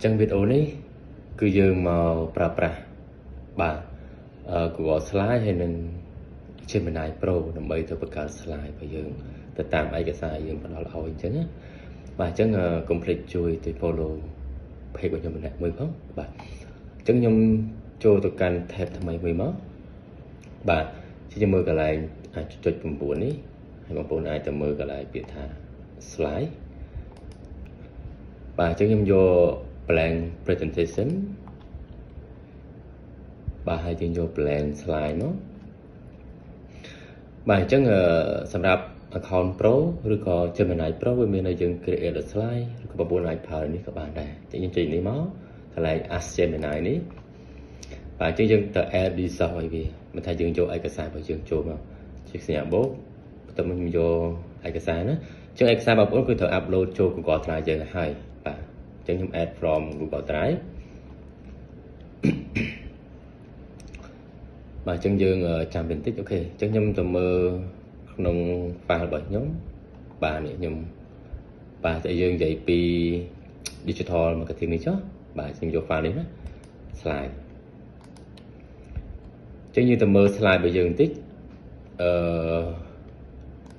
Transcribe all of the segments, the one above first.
អញ្ចឹងវីដេអូនេះគឺយើងមកប្រើប្រាស់បាទ Google Slide ហើយនិង Gemini Pro ដើម្បីទៅបង្កើត slide របស់យើងទៅតាមឯកសារយើងផ្ដល់ឲ្យអញ្ចឹងណាបាទអញ្ចឹងកុំភ្លេចជួយទៅ follow page របស់ខ្ញុំម្នាក់មួយផងបាទអញ្ចឹងខ្ញុំចូលទៅកាន់ tab ថ្មីមួយមកបាទជាមើលកន្លែងចុច9នេះហើយបងប្អូនអាចទៅមើលកន្លែងពាក្យថា slide បាទអញ្ចឹងខ្ញុំយក blank presentation បាទហើយយើងយក blank slide មកបាទអញ្ចឹងសម្រាប់ account Pro ឬក៏ Gemini Pro វាមានឲ្យយើង create a slide ឬក៏បងប្អូនអាចប្រើនេះក៏បានដែរអញ្ចឹងយើងចុចនេះមកកន្លែង Ask Gemini នេះបាទអញ្ចឹងយើងទៅ add resource ឲ្យវាមិនថាយើងយកឯកសាររបស់យើងចូលមកជាសញ្ញាបូកបន្ទាប់មកខ្ញុំយកឯកសារណាអញ្ចឹងឯកសារបងប្អូនគឺត្រូវ upload ចូល Google Drive យើងឲ្យហើយបាទអញ្ចឹងខ្ញុំ add from Google Drive បាទអញ្ចឹងយើងចាំបន្តិច OK អញ្ចឹងខ្ញុំទៅមើលក្នុង file របស់ខ្ញុំបាទនេះខ្ញុំបាទតែយើងនិយាយពី digital marketing នេះចុះបាទខ្ញុំយក file នេះណា slide អញ្ចឹងយើងទៅមើល slide របស់យើងបន្តិចអឺ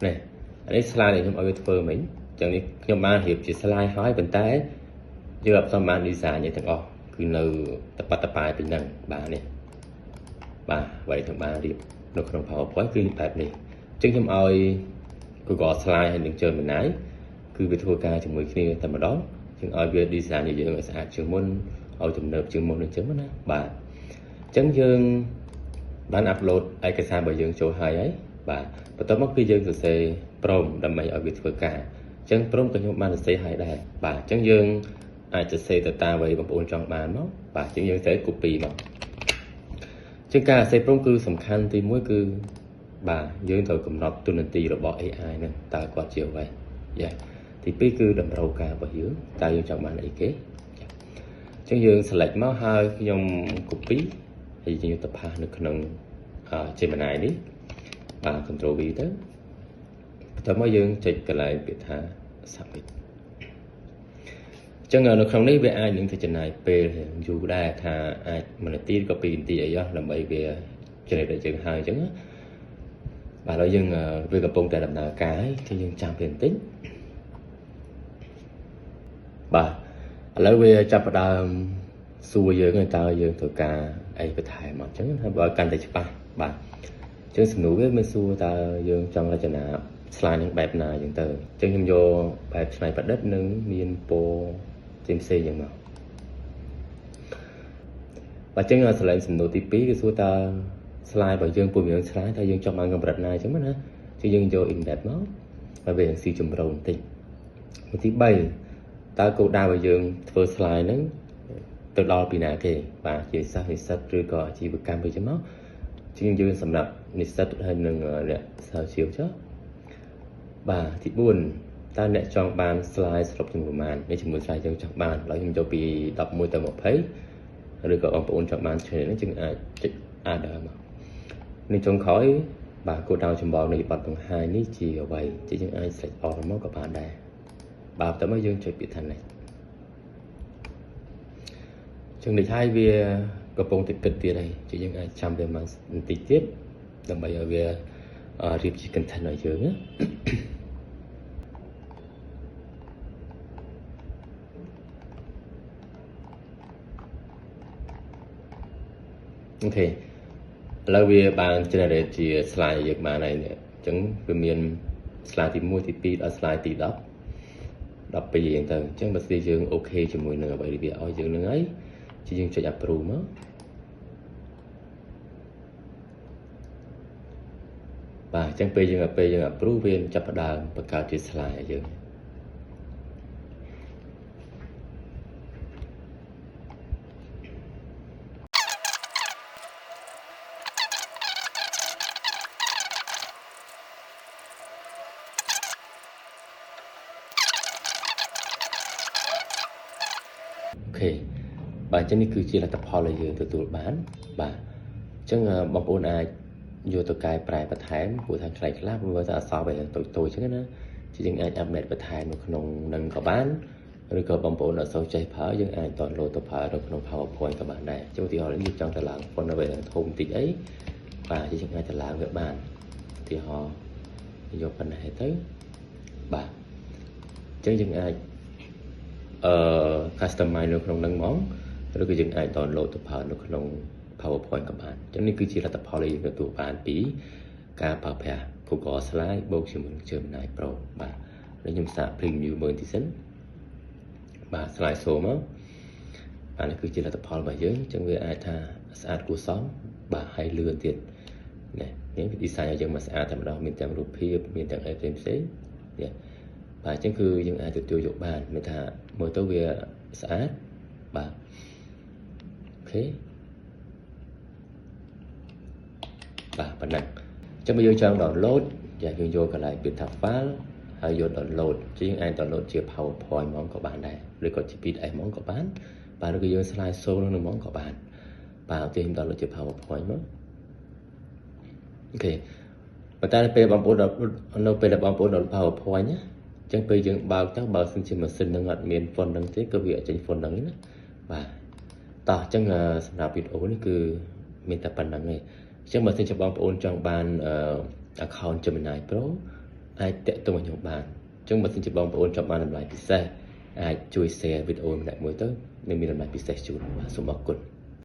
នេះអានេះ slide ដែលខ្ញុំឲ្យវាធ្វើមិញអញ្ចឹងនេះខ្ញុំបានរៀបជា slide ហើយប៉ុន្តែយើងអត់សមបាន design អីទាំងអស់គឺនៅតបតប៉ាយពីហ្នឹងបាទនេះបាទអ្វីទាំងបានរៀបនៅក្នុង PowerPoint គឺបែបនេះអញ្ចឹងខ្ញុំឲ្យ Google Slide ហើយនឹង Gemini គឺវាធ្វើការជាមួយគ្នាតែម្ដងជាងឲ្យវា design ឲ្យយើងឲ្យស្អាតជាងមុនឲ្យទំនើបជាងមុនអញ្ចឹងណាបាទអញ្ចឹងយើងបាន upload ឯកសាររបស់យើងចូលហើយហើយបាទបន្ទាប់មកគឺយើងសរសេរ prompt ដើម្បីឲ្យវាធ្វើការអញ្ចឹង prompt ក៏ខ្ញុំបានសរសេរហើយដែរបាទអញ្ចឹងយើងអាចសរសេរទៅតាមអ្វីបងប្អូនចង់បានមកបាទអញ្ចឹងយើងត្រូវ copy មកជាងការសរសេរ prompt គឺសំខាន់ទី1គឺបាទយើងត្រូវកំណត់ទូនាទីរបស់ AI ហ្នឹងតើគាត់ជាអ្វីយ៉ាទី2គឺតម្រូវការរបស់យើងតើយើងចង់បានអីគេអញ្ចឹងយើង select មកហើយខ្ញុំ copy ហើយយើងទៅpaste នៅក្នុង Gemini នេះបាទ Ctrl V ទៅបន្ទាប់មកយើងចុចកន្លែងពាក្យថា submit អញ្ចឹងនៅក្នុងនេះវាអាចនឹងទៅចំណាយពេលយូរដែរថាអាច1នាទីឬក៏2នាទីអីដើម្បីវា generate ឲ្យយើងហើយអញ្ចឹងណាបាទឥឡូវយើងវាកំពុងតែដំណើរការហើយគឺយើងចាំវាបន្តិចបាទឥឡូវវាចាប់ផ្ដើមសួរយើងតើយើងត្រូវការអីបន្ថែមអត់អញ្ចឹងហើយបើកាន់តែច្បាស់បាទអញ្ចឹងសំណួរវាមានសួរតើយើងចង់រចនា slide នឹងបែបណាអញ្ចឹងទៅអញ្ចឹងខ្ញុំយកបែបច្នៃប្រឌិតនិងមានពណ៌ផ្សេងផ្សេងអញ្ចឹងមកបាទអញ្ចឹងសលេងសំណួរទី2គឺសួរតើ slide របស់យើងពុំយើង slide តើយើងចង់បានកម្រិតណាអញ្ចឹងណាជាយើងយក in-depth មកហើយវានឹងស៊ីជម្រៅបន្តិចទី3តើគោលដៅរបស់យើងធ្វើ slide ហ្នឹងទៅដល់ពីណាគេបាទជាសិស្សនិស្សិតឬក៏អាជីវកម្មអីចឹងមកជាងយើងសម្រាប់និស្សិតហើយនិងអ្នកស្រាវជ្រាវចុះបាទទី4តើអ្នកចង់បាន slide សរុបចំនួនប៉ុន្មាននេះចំនួន slide យើងចង់បានឥឡូវខ្ញុំយកពី11ទៅ20ឬក៏បងប្អូនចង់បានច្រើននេះយើងអាចចុច other មកនេះចុងក្រោយបាទគោលដៅចម្បងនៃបទបង្ហាញនេះជាអ្វីជាយើងអាច select all មកក៏បានដែរបាទតើមកយើងចុចពាក្យថា next ចឹងនេះហើយវាកំពុងតែគិតទៀតហើយជាយើងអាចចាំវាមកបន្តិចទៀតដើម្បីឲ្យវារៀបជា content ឲ្យយើងណាOK ឥឡូវវាបាន generate ជា slide ឲ្យយើងបានហើយនេះអញ្ចឹងវាមាន slide ទី1ទី2ដល់ slide ទី10 12អញ្ចឹងទៅអញ្ចឹងបើស្អីយើង OK ជាមួយនឹងអ្វីដែលវាឲ្យយើងនឹងហើយជាយើងចុច approve មកបាទអញ្ចឹងពេលយើង approve វាចាប់ផ្ដើមបង្កើតជា slide ឲ្យយើង OK បាទអញ្ចឹងនេះគឺជាលទ្ធផលដែលយើងទទួលបានបាទអញ្ចឹងបងប្អូនអាចយកទៅកែប្រែបន្ថែមព្រោះថាខ្លីខ្លះព្រោះថាអក្សរវាតូចតូចអញ្ចឹងណាជាយើងអាច update បន្ថែមនៅក្នុងនឹងក៏បាន ឬក៏បងប្អូនអត់សូវចេះប្រើយើងអាច download ទៅប្រើនៅក្នុង PowerPoint ក៏បានដែរចុះឧទាហរណ៍យើងចង់ទៅឡើង font នៅពេលធំតិចអីបាទយើងអាចទៅឡើងវាបានឧទាហរណ៍យកប៉ុណ្ណេះទៅបាទអញ្ចឹងយើងអាចអឺ customize នៅក្នុងហ្នឹងហ្មងឬក៏យើងអាច download ទៅប្រើនៅក្នុង PowerPoint ក៏បានអញ្ចឹងនេះគឺជាលទ្ធផលដែលយើងទទួលបានពីការប្រើប្រាស់ Google Slide បូកជាមួយនឹង Gemini Pro បាទនេះខ្ញុំសាក preview មើលតិចសិនបាទ slide show មកបាទនេះគឺជាលទ្ធផលរបស់យើងអញ្ចឹងវាអាចថាស្អាតគួរសមបាទហើយលឿនទៀតនេះនេះ design ឲ្យយើងមកស្អាតតែម្ដងមានទាំងរូបភាពមានទាំងអីផ្សេងផ្សេងនេះបាទអញ្ចឹងគឺយើងអាចទទួលយកបានមានថាមើលទៅវាស្អាតបាទ OK បាទប៉ុណ្ណឹងអញ្ចឹងបើយើងចង់ download យ៉ាយើងយកកន្លែងពាក្យថា file ហើយយក download ជាយើងអាច download ជា PowerPoint ហ្មងក៏បានដែរឬក៏ជា PDF ហ្មងក៏បានបាទឬក៏យើង slide show នឹងហ្មងក៏បានបាទឧទាហរណ៍ខ្ញុំ download ជា PowerPoint មក OK ប៉ុន្តែពេលបងប្អូននៅពេលដែលបងប្អូន download PowerPoint ណាអញ្ចឹងពេលយើងបើកទៅបើសិនជាម៉ាស៊ីននឹងអត់មាន font ហ្នឹងទេក៏វាអត់ចេញ font ហ្នឹងទេណាបាទតោះអញ្ចឹងសម្រាប់វីដេអូនេះគឺមានតែប៉ុណ្្នឹងឯងអញ្ចឹងបើសិនជាបងប្អូនចង់បាន account Gemini Pro អាចតាក់ទងខ្ញុំបានអញ្ចឹងបើសិនជាបងប្អូនចង់បានតម្លៃពិសេសអាចជួយ share វីដេអូម្នាក់មួយទៅនឹងមានតម្លៃពិសេសជូនបាទសូមអរគុណ។